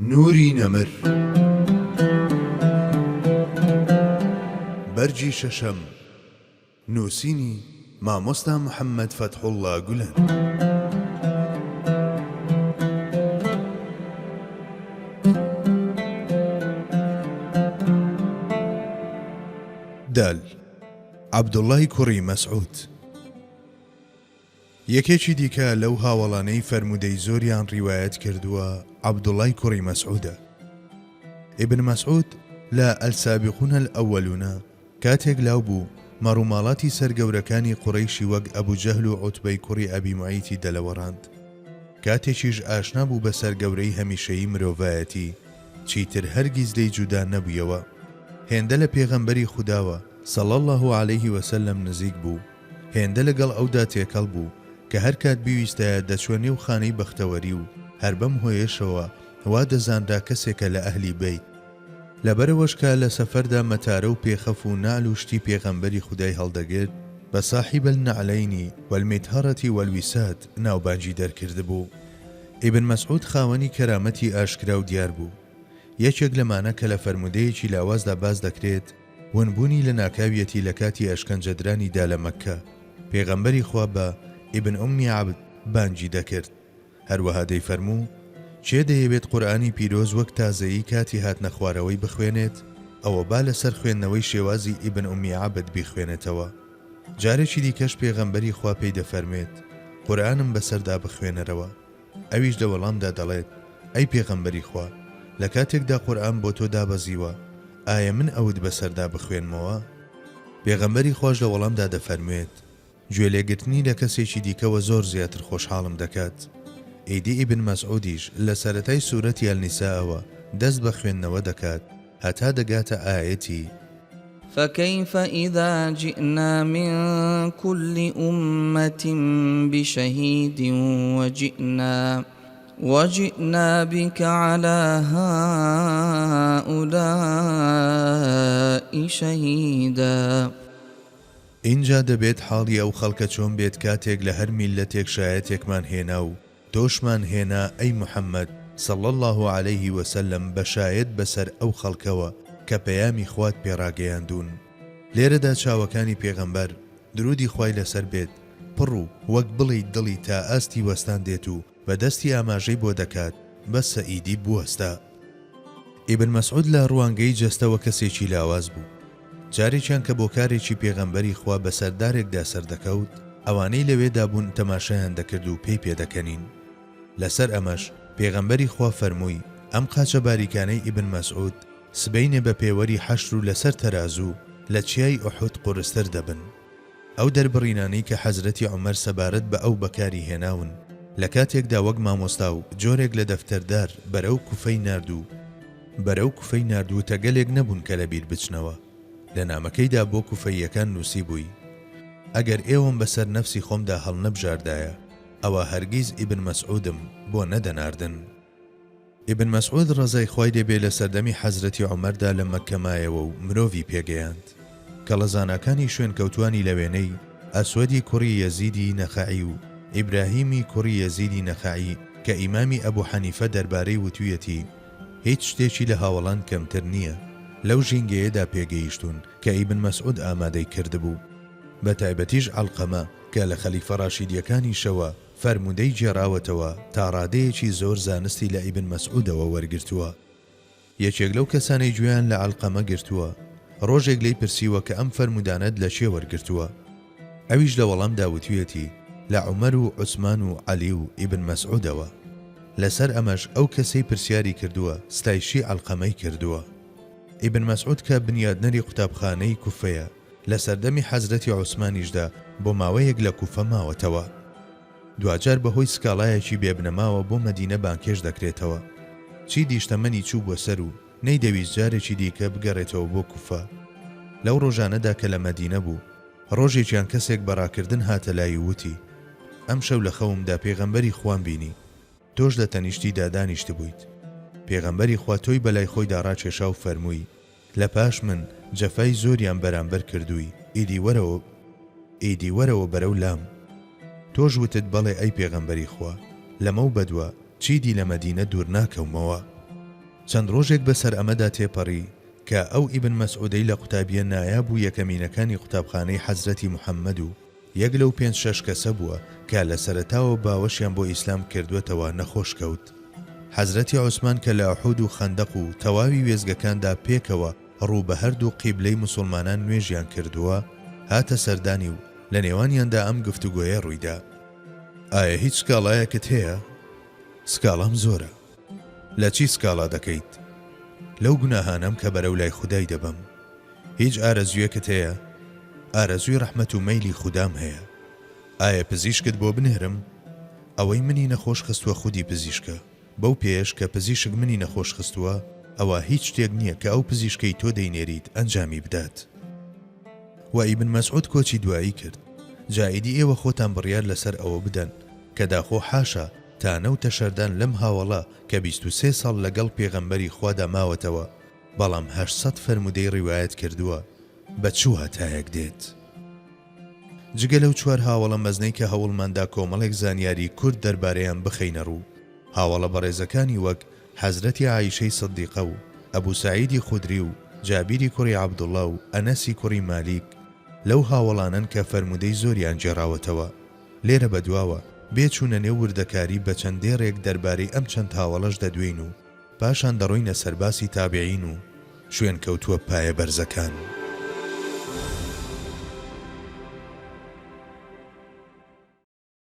نوری نەمر. بەرگی شەشەم. نووسینی، مامۆستا محەممەد فەتحوڵڵا گولەن. دال، عەبدوڵڵای کوڕی مەسعود. یەکێکی دیکە لەو هاوەڵانەی فەرموودەی زۆریان ڕیوایەت کردووە عەبدوڵای کوڕی مەسعودە. ئیبن مەسعود لە، السابقون الاولون، کاتێک لاو بوو، مەڕوماڵاتی سەرگەورەکانی قوڕەیشی وەک ئەبو جەهل و عوتبەی کوڕی ئەبی موعیتی دەلەوەڕاند. کاتێکیش ئاشنا بوو بە سەرگەورەی هەمیشەیی مرۆڤایەتی، چیتر هەرگیز لێی جودا نەبوویەوە. هێندە لە پێغەمبەری خوداوە، صلی اللە علیه وسلم، نزیک بوو، هێندە لەگەڵ ئەودا تێکەڵ بوو کە هەر کات بیویستایە دەچووە نێو خانەی بەختەوەری و هەر بەم هۆیەشەوە وا دەزانرا کەسێکە لە ئەهلی بەیت. لەبەرئەوەش کە لە سەفەردا مەتارە و پێخەف و نەعل و شتی پێغەمبەری خودای هەڵدەگرت بە صاحب النعلین والمطهرة والوساد ناوبانگی دەرکردبوو. ئیبن مەسعود خاوەنی کەرامەتی ئاشکرا و دیار بوو. یەکێک لەمانە کە لە فەرموودەیەکی لاوازدا باس دەکرێت، ونبوونی لە ناکاویەتی لە کاتی ئەشکەنجەدرانی دا لە مەککە، پێغەمبەری خوا بە، ئیبن ئومی عەبد، بانگی دەکرد. هەروەها دەیفەرموو، کێ دەیەوێت قورئانی پیرۆز وەک تازەیی کاتی هاتنە خوارەوەی بخوێنێت، ئەوە با لەسەر خوێندنەوەی شێوازی ئیبن ئومی عەبد بیخوێنێتەوە. جارێکی دیکەش پێغەمبەری خوا پێی دەفەرموێت، قورئانم بەسەردا بخوێنەرەوە. ئەویش لە وەڵامدا دەڵێت، ئەی پێغەمبەری خوا، لە کاتێکدا قورئان بۆ تۆ دابەزیوە، ئایا من ئەوت بەسەردا بخوێنمەوە؟ پێغەمبەری خواش لە وەڵامدا دەفەرموێت، گوێ لێگرتنی لە کەسێکی دیکەوە زۆر زیاتر خۆشحاڵم دەکات. ئیدی ئیبن مەسعودیش لە سەرەتای سورەتی النساءەوە دەست بە خوێندنەوە دەکات هەتا دەگاتە ئایەتی. فکیف اذا جئنا من کل امة بشهید وجئنا وجئنا بک علی هؤلاء شهیدا. ئینجا دەبێت حاڵی ئەو خەڵکە چۆن بێت کاتێک لە هەر میللەتێک شایەتێکمان هێنا و تۆشمان هێنا ئەی محمد، صلی اللە علیه وسلم، بە شایەت بەسەر ئەو خەڵکەوە کە پەیامی خوات پێ ڕاگەیاندوون. لێرەدا چاوەکانی پێغەمبەر، درودی خوای لەسەر بێت، پڕ و وەک بڵێیت دڵی تا ئاستی وەستان دێت و بە دەستی ئاماژەی بۆ دەکات بەسە ئیدی بوەستە. ئیبن مەسعود لە ڕوانگەی جەستەوە کەسێکی لاواز بوو. جارێکیان کە بۆ کارێکی پێغەمبەری خوا بەسەر دارێکدا سەردەکەوت، ئەوانەی لەوێدا بوون تەماشایان دەکرد و پێی پێدەکەنین. لەسەر ئەمەش پێغەمبەری خوا فەرمووی، ئەم قاچە باریکانەی ئیبن مەسعود سبەینێ بە پێوەری حەشر و لەسەر تەرازوو لە چیای ئوحود قورستر دەبن. ئەو دەربڕینانەی کە حەزرەتی عومەر سەبارەت بە ئەو بەکاری هێناون، لە کاتێکدا وەک مامۆستا و جۆرێک لە دەفتەردار بەرەو کوفەی نارد و بەرەو کوفەی نارد وتەگەلێک نەبوون کە لەبیر بچنەوە. لە نامەکەیدا بۆ کوفەییەکان نووسیبووی، ئەگەر ئێوەم بەسەر نەفسی خۆمدا هەڵنەبژاردایە، ئەوا هەرگیز ئیبن مەسعودم بۆ نەدەناردن. ئیبن مەسعود ڕەزای خوای لێ بێ لە سەردەمی حەزرەتی عومەردا لە مەککە مایەوە و مرۆڤی پێگەیاند. کەڵە زاناکانی شوێنکەوتوانی لە وێنەی، ئەسوەدی کوڕی یەزیدی نەخەعی و ئیبراهیمی کوڕی یەزیدی نەخەعی کە ئیمامی ئەبو حەنیفە دەربارەی وتویەتی هیچ شتێکی لە هاوەڵان کەمتر نییە، لەو ژینگەیەدا پێگەیشتوون کە ئیبن مەسعود ئامادەی کردبوو. بە تایبەتیش عەلقەمە کە لە خەلیفە ڕاشیدیەکانیشەوە فەرموودەی گێڕاوەتەوە تا ڕادەیەکی زۆر زانستی لە ئیبن مەسعودەوە وەرگرتووە. یەکێک لەو کەسانەی گوێیان لە عەلقەمە گرتووە، ڕۆژێک لێی پرسیوە کە ئەم فەرموودانەت لە کێ وەرگرتووە؟ ئەویش لە وەڵامدا وتویەتی لە عومەر و عوسمان و عەلی و ئیبن مەسعودەوە. لەسەر ئەمەش ئەو کەسەی پرسیاری کردووە ستایشی عەلقەمەی کردووە. ئیبن مەسعود کە بنیادنەری قوتابخانەی کوفەیە، لە سەردەمی حەزرەتی عوسمانیشدا بۆ ماوەیەک لە کوفە ماوەتەوە. دواجار بەهۆی سکاڵایەکی بێبنەماوە بۆ مەدینە بانگهێشت دەکرێتەوە. چیدیش تەمەنی چووبووە سەر و نەیدەویست جارێکی دیکە بگەڕێتەوە بۆ کوفە. لەو ڕۆژانەدا کە لە مەدینە بوو، ڕۆژێکیان کەسێک بە ڕاکردن هاتە لای و وتی، ئەمشەو لە خەومدا پێغەمبەری خوام بینی، تۆش لە تەنیشتیدا دانیشتبوویت. پێغەمبەری خوا تۆی بەلای خۆیدا ڕاکێشا و فەرمووی، لە پاش من جەفای زۆریان بەرامبەر کردووی، ئیدی وەرەوە ئیدی وەرەوە بەرەو لام. تۆش وتت بەڵێ ئەی پێغەمبەری خوا، لەمەو بەدوا چیدی لە مەدینە دوور ناکەومەوە. چەند ڕۆژێک بەسەر ئەمەدا تێپەڕی کە ئەو ئیبن مەسعودەی لە قوتابییە نایاب و یەکەمینەکانی قوتابخانەی حەزرەتی محەممەد و یەک لەو پێنج شەش کەسە بووە کە لە سەرەتاوە باوەشیان بۆ ئیسلام کردووەتەوە نەخۆش کەوت. حەزرەتی عوسمان کە لە ئوحود و خەندەق و تەواوی وێستگەکاندا پێکەوە ڕوو بە هەردوو قیبلەی موسوڵمانان نوێژیان کردووە، هاتە سەردانی و لە نێوانیاندا ئەم گفتوگۆیە ڕوویدا. ئایا هیچ سکاڵایەکت هەیە؟ سکاڵام زۆرە. لە چی سکاڵا دەکەیت؟ لەو گوناهانەم کە بەرەو لای خودای دەبەم. هیچ ئارەزوویەکت هەیە؟ ئارەزووی ڕەحمەت و مەیلی خودام هەیە. ئایا پزیشکت بۆ بنێرم؟ ئەوەی منی نەخۆش خستووە خودی پزیشکە. بەو پێیەش کە پزیشک منی نەخۆش خستووە، ئەوا هیچ شتێک نییە کە ئەو پزیشکەی تۆ دەینێریت ئەنجامی بدات. وە ئیبن مەسعود کۆچی دوایی کرد. جا ئیدی ئێوە خۆتان بڕیار لەسەر ئەوە بدەن کە داخۆ حاشا تانە و تەشەردان لەم هاوەڵە کە 23 ساڵ لەگەڵ پێغەمبەری خوادا ماوەتەوە بەڵام 800 فەرموودەی ڕیوایەت کردووە بە چ واتایەک دێت؟ جگە لەو چوار هاوەڵە مەزنەی کە هەوڵماندا کۆمەڵێک زانیاری کورت دەربارەیان بخەینە ڕوو، هاوەڵە بەڕێزەکانی وەک حەزرەتی عائیشەی سدیقە و ئەبو سەعیدی خودری و جابیری کوڕی عەبدوڵا و ئەنەسی کوڕی مالیک لەو هاوەڵانەن کە فەرموودەی زۆریان گێڕاوەتەوە. لێرە بەدواوە بێ چوونە نێو وردەکاری بە چەند دێڕێک دەربارەی ئەم چەند هاوەڵەش دەدوێین و پاشان دەڕۆینە سەر باسی تابعین و شوێنکەوتووە پایە بەرزەکان.